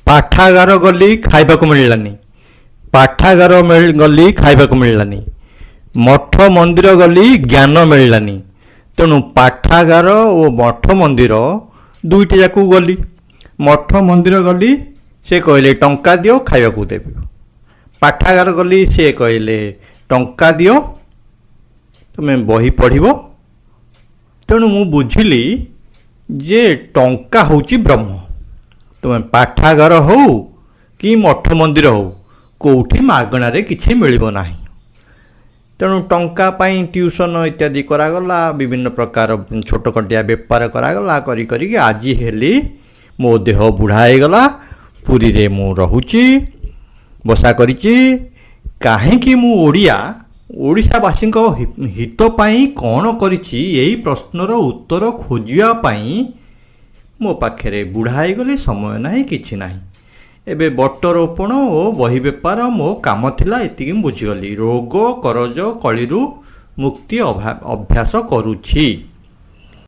ପାଠାଗାର ଗଲି, ଖାଇବାକୁ ମିଳିଲାନି। ପାଠାଗାର ଗଲି, ଖାଇବାକୁ ମିଳିଲାନି। ମଠ ମନ୍ଦିର ଗଲି, ଜ୍ଞାନ ମିଳିଲାନି। ତେଣୁ ପାଠାଗାର ଓ ମଠ ମନ୍ଦିର ଦୁଇଟି ଯାକୁ ଗଲି। ମଠ ମନ୍ଦିର ଗଲି, ସେ କହିଲେ ଟଙ୍କା ଦିଅ, ଖାଇବାକୁ ଦେବି। ପାଠାଗାର ଗଲି, ସେ କହିଲେ ଟଙ୍କା ଦିଅ, ତୁମେ ବହି ପଢ଼ିବ। ତେଣୁ ମୁଁ ବୁଝିଲି ଯେ ଟଙ୍କା ହେଉଛି ବ୍ରହ୍ମ। ତୁମେ ପାଠାଗାର ହଉ କି ମଠ ମନ୍ଦିର ହଉ, କେଉଁଠି ମାଗଣାରେ କିଛି ମିଳିବ ନାହିଁ। ତେଣୁ ଟଙ୍କା ପାଇଁ ଟ୍ୟୁସନ୍ ଇତ୍ୟାଦି କରାଗଲା, ବିଭିନ୍ନ ପ୍ରକାର ଛୋଟକଟିଆ ବେପାର କରାଗଲା। କରି କରିକି ଆଜି ହେଲି ମୋ ଦେହ ବୁଢ଼ା ହେଇଗଲା। ପୁରୀରେ ମୁଁ ରହୁଛି, ବସା କରିଛି। କାହିଁକି ମୁଁ ଓଡ଼ିଆ, ଓଡ଼ିଶାବାସୀଙ୍କ ହିତ ପାଇଁ କ'ଣ କରିଛି, ଏହି ପ୍ରଶ୍ନର ଉତ୍ତର ଖୋଜିବା ପାଇଁ ମୋ ପାଖରେ ବୁଢ଼ା ହେଇଗଲି, ସମୟ ନାହିଁ, କିଛି ନାହିଁ। ଏବେ ବଟରୋପଣ ଓ ବହି ବେପାର ମୋ କାମ ଥିଲା, ଏତିକି ମୁଁ ବୁଝିଗଲି। ରୋଗ କରଜ କଳିରୁ ମୁକ୍ତି ଅଭ୍ୟାସ କରୁଛି।